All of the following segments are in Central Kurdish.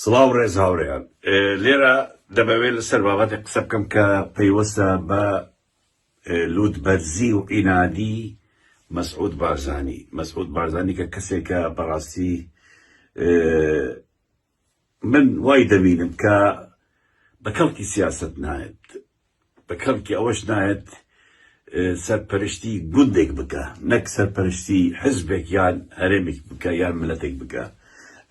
سڵاو ڕێز هاوڕێیان لێرە دەمەوێت لەسەر بابەتێک قسە بکەم کە پەیوەستە بە لوت بەرزی و عینادی مەسعود بارزانی مەسعود بارزانی کە کەسێکە بەڕاستی من وای دەبینم کە بە کەڵکی سیاسەت نایەت، بە کەڵکی ئەوەش نایەت سەرپەرشتی گوندێک بکا، نەک سەرپەرشتی حزبێک یان هەرێمێک بکا یان ملەتێک بکا.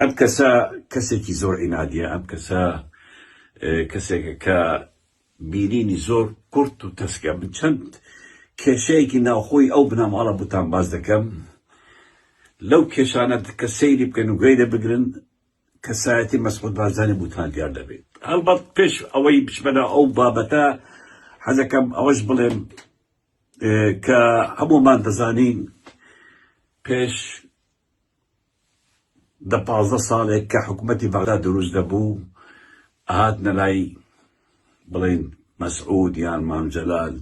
ئەم کەسە کەسێکی زۆر عینادیە، ئەم کەسە کەسێکە کە بینینی زۆر کورت و تەسکە. من چەند کێشەیەکی ناوخۆی ئەو بنەماڵە بۆتان باس دەکەم، لەو کێشانە کە سەیری بکەن و گوێی لێ بگرن کەسایەتی مەسعود بارزانی بوتان دیار دەبێت. هەڵبەت پێش ئەوەی بچمە ناو ئەو بابەتە حەزەکەم ئەوەش بڵێم کە هەموومان دەزانین پێش دە 15 ساڵێک کە حکوومەتی بەغدا دروست دەبوو ئەهاتنە لای بڵێن مەسعود یان مام جەلال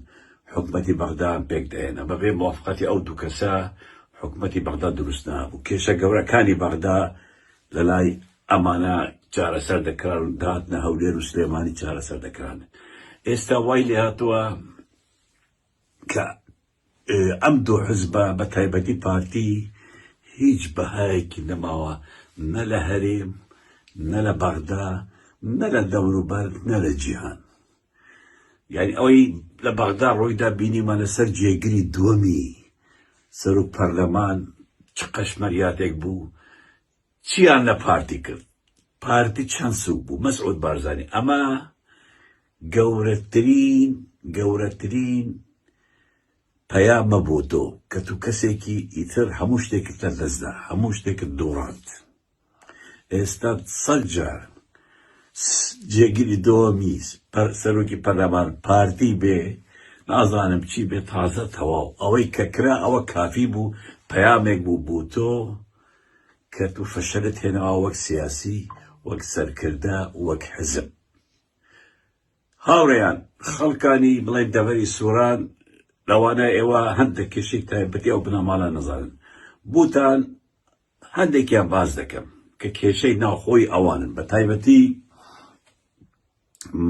حکومەتی بەغدایان پێک دەهێنا، بەبێ موافقەتی ئەو دوو کەسە حکومەتی بەغدا دروست نابوو، کێشە گەورەکانی بەغدا لەلای ئەمانە چارەسەر دەکران و دەهاتنە هەولێر و سلێمانی چارەسەر دەکران، ئێستا وای لێهاتووە کە ئەم دوو حزبە بە تایبەتی پارتی هیچ بەهایەکی نەماوە نە لە هەرێم نە لە بەغدا نە لە دەوروبەر نە لە جیهان یعنی ئەوەی لە بەغدا ڕوویدا بینیمان لەسەر جێگری دووەمی سەرۆک پەرلەمان چ قەشمەریاتێک بوو چیان لە پارتی کرد پارتی چەند سوک بوو مەسعود بارزانی ئەمە گەورەترین گەورەترین پەیامە بۆ تۆ کە تو کەسێکی ئیتر هەموو شتێکت لە دەستدا هەموو شتێکت دۆڕاند ئێستا سەد جار جێگری دۆمی سەرۆکی پەرلەمان پارتی بێ نازانم چی بێ تازە تەواو ئەوەی کە کرا ئەوە کافی بوو پەیامێک بوو بۆ تۆ کە تو فەشەلت هێناوە وەک سیاسی وەک سەرکردە وەک حزب. هاوڕێیان خەڵکانی بڵێن دەڤەری سوران لەوانە ئێوە هەندێک کێشەی تایبەتی ئەو بنەماڵە نەزانن بوتان هەندێکیان باس دەکەم کە کێشەی ناوخۆی ئەوانن بە تایبەتی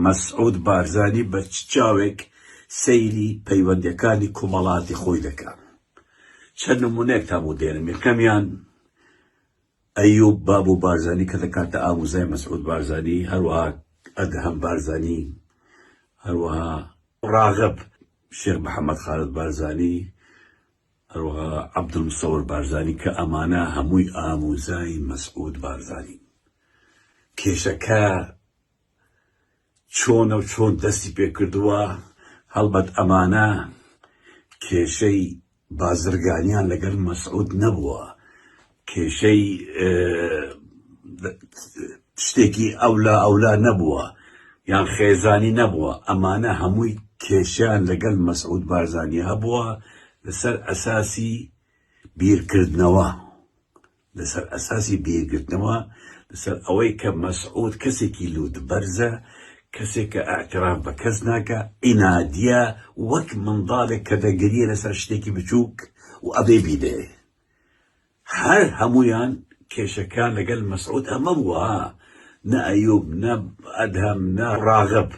مەسعود بارزانی بە چ چاوێک سەیری پەیوەندیەکانی کومەڵاتی خۆی دەکا چەند نمونەیەکتان بۆ دێنم یەکەمیان ئەیوب بابو بارزانی کە دەکاتە ئاموزای مەسعود بارزانی هەروەها ئەدهەم بارزانی هەروەها ڕاغب شێخ محەممەد خالد بارزانی هەروەها عەبدولمسەور بارزانی کە ئەمانە هەمووی ئاموزای مەسعود بارزانین کێشەکە چۆنە و چۆن دەستی پێکردووە، هەڵبەت ئەمانە کێشەی بازرگانیان لەگەل مەسعود نەبووە، کێشەی شتێکی ئەولا ئەولا نەبووە یان خێزانی نەبووە، ئەمانە هەمووی کێشەیان لەگەل مەسعود بارزانی هەبووە لەسەر ئەساسی بیرکردنەوە. لەسەر ئەساسی بیرگرتنەوە لەسەر ئەوەی کە مەسعود کەسێکی لوت بەرزە، کەسێکە ئیعتراف بە کەس ناکا، عینادیە وەک منداڵێک کە دەگریە لەسەر شتێکی بچوک و ئەبێ بیدەیێ. هەر هەموویان کێشەکان لەگەل مەسعود ئەمە بووە ها، نە ئەیوب نە ئەدهەم نە ڕاغب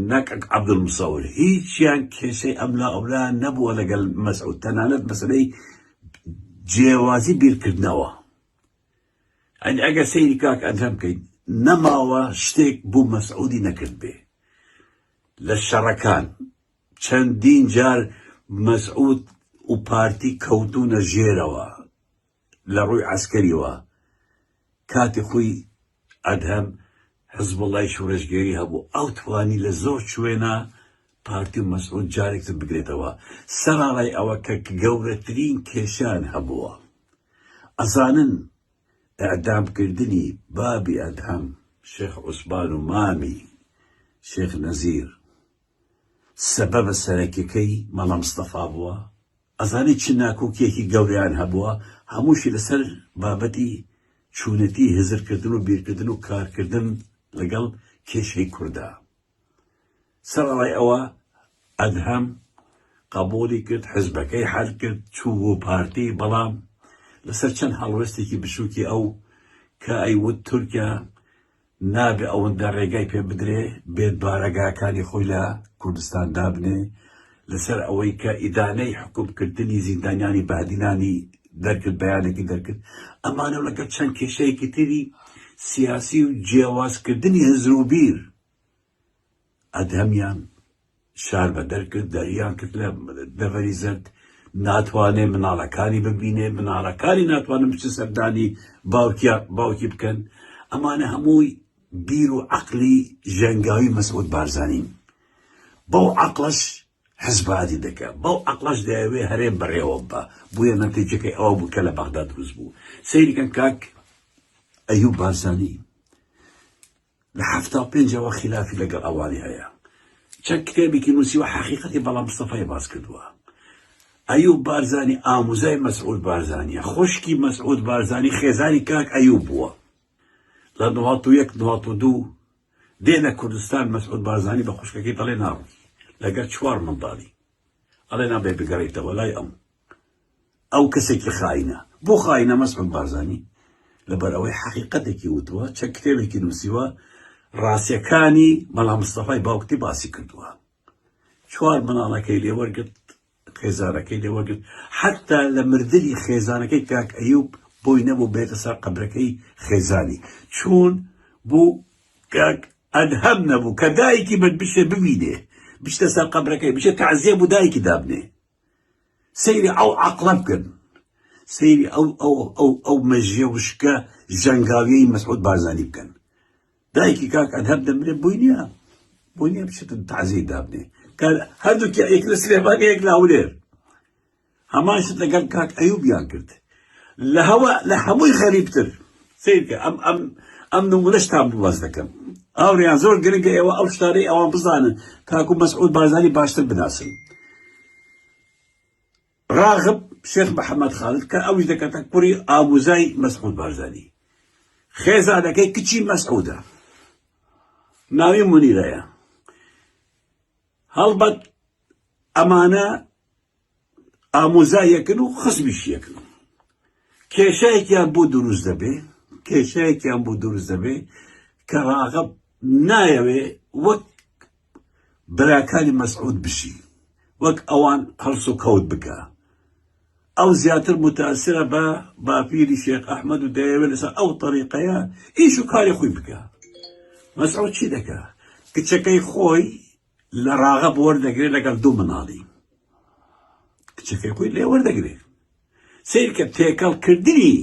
نە عەبدولمسەور هیچیان کێشەی ئەملا ئەولا نەبووە لەگەل مەسعود تەنانەت مەسەلەی جیاوازی بیرکردنەوە ئەنی ئەگەر سەیری کاک ئەدهەم بکەیت نەماوە شتێک بۆ مەسعودی نەکرد بێ لە شەڕەکان چەندین جار مەسعود و پارتی کەوتونە ژێرەوە لە ڕووی عەسکەریەوە کاتی خۆی ئەدهەم حزبوڵای شورەشگێری هەبوو ئەو توانی لە زۆر شوێنا پارتی و مەسعود جارێک تر بگرێتەوە سەراڕای ئەوە کە گەورەترین کێشەیان هەبووە ئەزانن ئیعدام کردنی بابی ئەدهەم شێخ عوسمان و مامی شێخ نەزیر سەبەبە سەرەکیەکەی مەلا مستەفا بووە ئەزانی چ ناکۆکیەکی گەورەیان هەبووە هەمووشی لەسەر بابەتی چونەتی هزرکردن و بیرکردن و کارکردن لەگەڵ کێشەی کوردا سەرەڕای ئەوە ئەدهەم قبوڵی کرد حزبەکەی حەل کرد چوو بۆ پارتی بەڵام لەسەر چەند هەڵوێستێکی بچووکی ئەو کە ئەیوت تورکیا. نابێ ئەوەندە ڕێگای پێ بدرێ بێت بارەگاکانی خۆی لە کوردستان دابنێ، لەسەر ئەوەی کە ئیدانەی حوکمکردنی زیندانیانی بەهدینانی دەرکرد، بەیانێکی دەرکرد، ئەمانە و لەگەڵ چەند کێشەیەکی تری سیاسی و جیاوازکردنی هزر و بیر ئەدهەمیان شار بەدەر کرد، دەریان کرد لە دەڤەری زەرد، ناتوانێ مناڵەکانی ببینێ، مناڵەکانی ناتوانن بچن سەردانی باوکیان باوکی بکەن، ئەمانە هەمووی بیر و عەقلی ژەنگاوی مەسعود بارزانین، بەو عەقڵەش حزبایەتی دەکا، بەو عەقڵەش دەیەوێ هەرێم بەڕێوە ببا، بۆیە نەتیجەکەی ئەوە بوو کە لە بەغدا دروست بوو. سەیری کەن کاک ئەیوب بارزانی لە 75ەوە خیلافی لەگەڵ ئەوانی هەیە، چەند کتێبێکی نووسیوە حەقیقەتی بەڵام مستەفای باس کردووە. ئەیوب بارزانی ئاموزای مەسعود بارزانیە، خوشکی مەسعود بارزانی خێزانی کاک ئەیوب بووە. لە 91 92 دێنە کوردستان مەسعود بارزانی بە خوشکەکەی دەڵێ ناڕۆی لەگەر چوار منداڵی ئەڵێ نابێ بگەڕێیتەوە لای ئەو ئەو کەسێکی خاینە بۆ خاینە مەسعود بارزانی لەبەر ئەوەی حەقیقەتێکی وتووە چەند کتێبێکی نووسیوە ڕاستیەکانی مەلا مستەفای باوکتی باسی کردووە چوار مناڵەکەی لێ وەرگرت خێزانەکەی لێ وەرگرت حتا لە مردنی خێزانەکەی کاک ئەیوب بۆی نەبوو بێتە سەر قەبرەکەی خێزانی چون بوو کاک ئەدهەم نەبوو کە دایکی من بچێ ببینێ بچتە سەر قەبرەکەی بچێت تەعزیە بوو دایکی دابنێ سەیری ئەو عەقڵە بکەن سەیری ئەو ئەو ئەو ئەو مەژیە وشکە ژەنگاویەی مەسعود بارزانی بکەن دایکی کاک ئەدهەم دەمرێ بۆی نییە بۆی نییە بچێتە تەعزیەی دابنێ کە هەردووکی یەک لە سلێمانی یەک لە هەولێر هەمان شت لەگەڵ کاک ئەیوبیان کرد لە هەوا لە هەمووی غەریبتر سیرکە ئەم ئەم ئەم نمونەشتان بۆ باس دەکەم ئاوریان زۆر گرنگە ئێوە ئەو شتانەی ئەوان بزانن تاکو مەسعود بارزانی باشتر بناسن ڕاغب شێخ محەممەد خالد کە ئەویش دەکاتە کوڕی ئاموزای مەسعود بارزانی خێزانەکەی کچی مەسعودە ناوی منیرەیە هەڵبەت ئەمانە ئامۆزای یەکن و خزمیش یەکن کێشەیەکیان بۆ دروست دەبێ کێشەیەکیان بۆ دروست دەبێ کە ڕاغب نایەوێ وەک براکانی مەسعود بژی وەک ئەوان هەڵس و کەوت بکە ئەو زیاتر متاسرە بە باپیری شێخ ئەحمەد و دەیەوێت لەسەر ئەو تەریقەیە ئیش و کاری خۆی بکە مەسعود چی دەکا کچەکەی خۆی لە ڕاغب وەردەگرێ لەگەڵ دوو مناڵی کچەکەی خۆی لێ وەردەگرێ سیرکە تێکەڵکردنی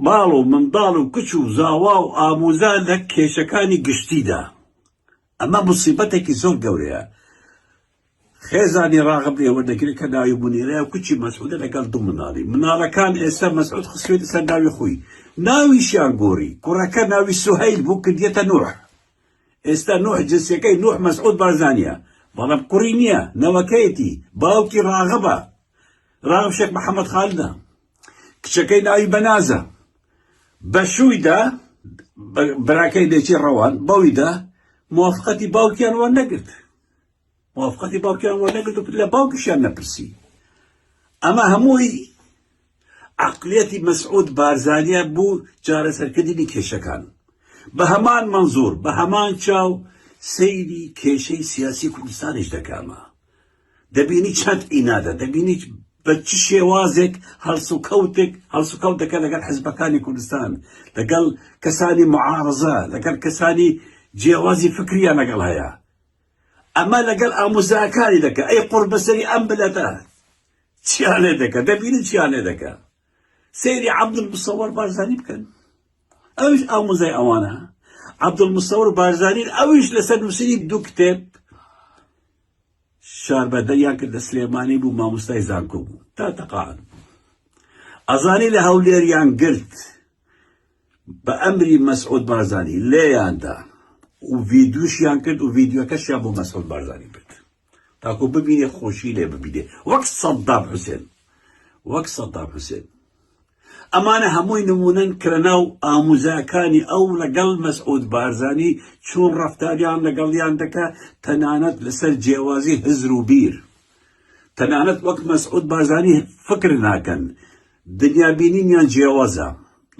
ماڵ و منداڵ و کچ و زاوا و ئاموزا لە کێشەکانی گشتیدا ئەمە مصیبەتێکی زۆر گەورەیە خێزانی ڕاغب لێ وەردەگرێت کە ناوی منیرەیە و کچی مەسعودە لەگەڵ دوو مناڵی مناڵەکان ئێستا مەسعود خستوێتە سەر ناوی خۆی ناویشیان گۆڕی کوڕەکە ناوی سوهەیل بوو کردیەتە نوح ئێستا نوح جنسیەکەی نوح مەسعود بارزانیە بەڵام کوڕی نییە نەوەکەیەتی باوکی ڕاغبە ڕاغب شێخ محەممەد خالدە کچەکەی ناوی بەنازە بە شوویدا براکەی لێچی ڕەوان بەویدا موافقەتی باوکیان وەرنەگرت موافقەتی باوکیان وەرنەگرت و لە باوکیشیان نەپرسی ئەمە هەمووی عقلیەتی مەسعود بارزانیە بوو چارەسەرکردنی کێشەکان بە هەمان منزور بە هەمان چاو سەیری کێشەی سیاسی کوردستانیش دەکامە دەبینی چەند ئینادە دەبینی بە چ شێوازێک هەڵسوکەوتێک هەڵسوکەوت دەکەن لەگەڵ حزبەکانی کوردستان لەگەڵ کەسانی معارزە لەگەڵ کەسانی جیاوازی فکریان لەگەڵ هەیە ئەمە لەگەڵ ئاموزاکانی دەکە ئەی قڕ بەسەری ئەم بلەتە چیان لێ دەکە دەبینن چیان لێ دەکە سەیری عەبدولمسەوەر بارزانی بکەن ئەویش ئاموزای ئەوانە عەبدولمسەوەر بارزانی ئەویش لەسەر نووسینی دوو کتێب شاربەدەریان کردە سلێمانی بوو مامۆستای زانکۆ بوو تا تەقاعد بوو ئەزانی لە هەولێریان گرت بە ئەمری مەسعود بارزانی لێیاندا و ڤیدیۆشیان کرد و ڤیدیۆکەشیان بۆ مەسعود بارزانی برد تاکو ببینێ خۆشی لێ ببینێ وەک سەدام حوسێن وەک سەدام حوسێن ئەمانە هەمووی نمونەن کە لەناو ئاموزاکانی ئەو لەگەڵ مەسعود بارزانی چۆن ڕەفتاریان لەگەڵیان دەکا تەنانەت لەسەر جیاوازی هزر و بیر تەنانەت وەک مەسعود بارزانی فکر ناکەن دنیابینینیان جیاوازە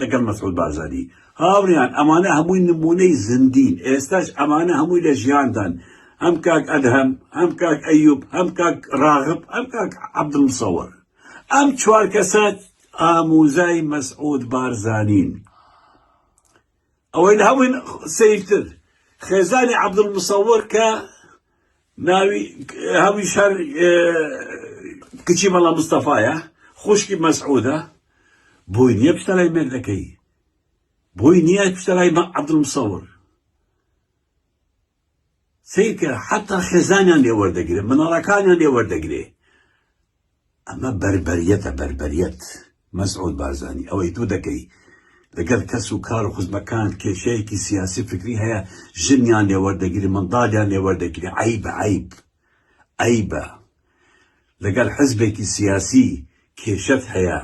لەگەڵ مەسعود بارزانی. هاوڕیان ئەمانە هەمووی نمونەی زیندین، ئێستاش ئەمانە هەمووی لە ژیاندان، هەم کاک ئەدهەم، هەم کاک ئەیوب، هەم کاک ڕاغب، هەم کاک عەبدولمسەوەر. ئەم چوار کەسە ئاموزای مەسعود بارزانین. ئەوەی لە هەمووی سەیرتر خێزانی عەبدولمسەوەر کە ناوی هەموویش هەر کچی مەلا مستەفایە، خوشکی مەسعودە، بۆی نییە بچتە لای مێردەکەی، بۆی نییە بچتە لای عەبدولمسەوەر. سەیرکە حەتا خێزانیان لێ وەردەگرێ، مناڵەکانیان لێ وەردەگرێ. ئەمە بەربەریەتە بەربەریەت مەسعود بارزانی ئەوەی تۆ دەکەی لەگەڵ کەس و کار و خزمەکان کێشەیەکی سیاسی فکری هەیە ژنیان لێ وەردەگری منداڵیان لێ وەردەگری عەیبە عەیب عەیبە لەگەڵ حزبێکی سیاسی کێشەت هەیە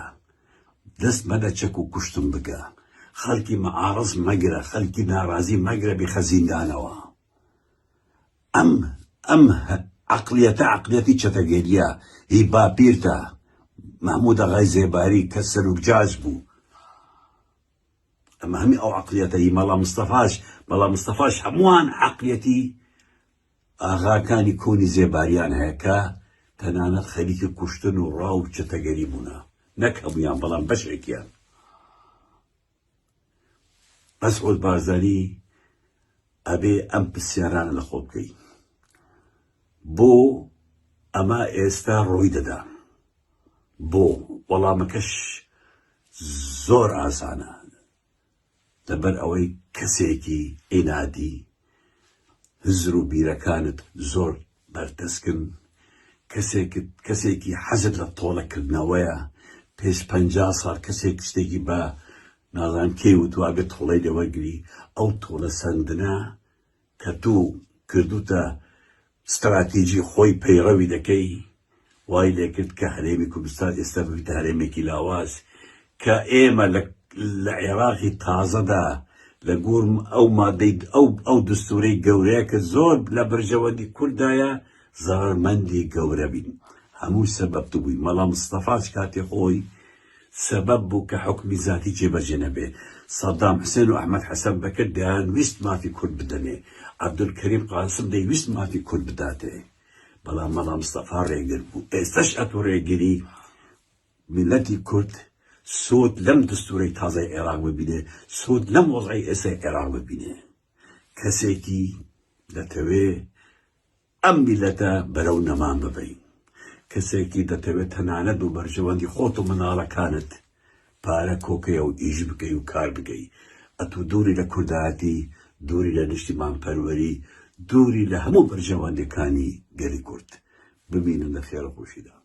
دەست مەدە چەک و کوشتن بکە خەڵکی معارض مەگرە خەڵکی ناڕازی مەگرە بیخە زیندانەوە ئەم ئەم عەقڵیەتە عەقڵیەتی چەتەگەریە هی باپیرتە مەحمود ئاغای زێباری کە سەروک جاش بوو ئەمە هەمی ئەو عەقڵیەتە هی مەڵا مستەفاش مەڵا مستەفاش هەمووان عەقڵیەتی ئاغاکانی کۆنی زێباریان هەیە کە تەنانەت خەریکی کوشتن و ڕاو و چەتەگەری بوونە نەک هەموویان بەڵام بەشێکیان. مەسعود بارزانی ئەبێ ئەم پرسیارانە لە خۆ بکەی بۆ ئەمە ئێستا ڕووی دەدا بۆ وەڵامەکەش زۆر ئاسانە لەبەر ئەوەی کەسێکی عینادی هزر و بیرەکانت زۆر بەرتەسکن، کەسێکت کەسێکی حەزت لە تۆڵە کردنەوەیە، پێش 50 ساڵ کەسێک شتێکی بە نازانم کێ وتوە ئەبێ تۆڵەی لێ وەرگری، ئەو تۆڵە سەندنە کە تۆ کردوتە ستراتیجی خۆی پەیڕەوی دەکەی وای لێکرد کە هەرێمی کوردستان ئێستا ببیتە هەرێمێکی لاواز کە ئێمە لە عێراقی تازەدا لە گۆر ئەو مادەی ئەو ئەو دستورەی گەورەیە کە زۆر لە بەرژەوەندی کوردایە زەرەرمەندی گەورە بین هەموو سەبەب تو بووی مەلا مستەفاش کاتی خۆی سەبەب بوو کە حوکمی زاتی جێبەجێ نەبێ. سەدام حسێن و ئەحمەد حەسەن بەکر دەیانویست مافی کورد بدەنێ. عەبدولکەریم قاسم دەیویست مافی کورد بداتێ. بەڵام مەلا مستەفا ڕێگر بوو. ئێستەش ئەتوو ڕێگری میللەتی کورد سوود لەم دستوورەی تازەی عێراق ببینێ، سوود لەم وەزعەی ئێستای عێراق ببینێ. کەسێکی دەتەوێ ئەم میللەتە بەرەو نەمان ببەی. کەسێکی دەتەوێت تەنانەت بۆ بەرژەوەندی خۆت و منداڵەکانت پارە کۆکەی و ئیش بکەی و کار بکەی. ئەتوو دووری لە کوردایەتی، دووری لە نیشتیمانپەروەری، دووری لە هەموو بەرژەوەندیەکانی گەلی کورد. بمینن لە خێر و خۆشیدا.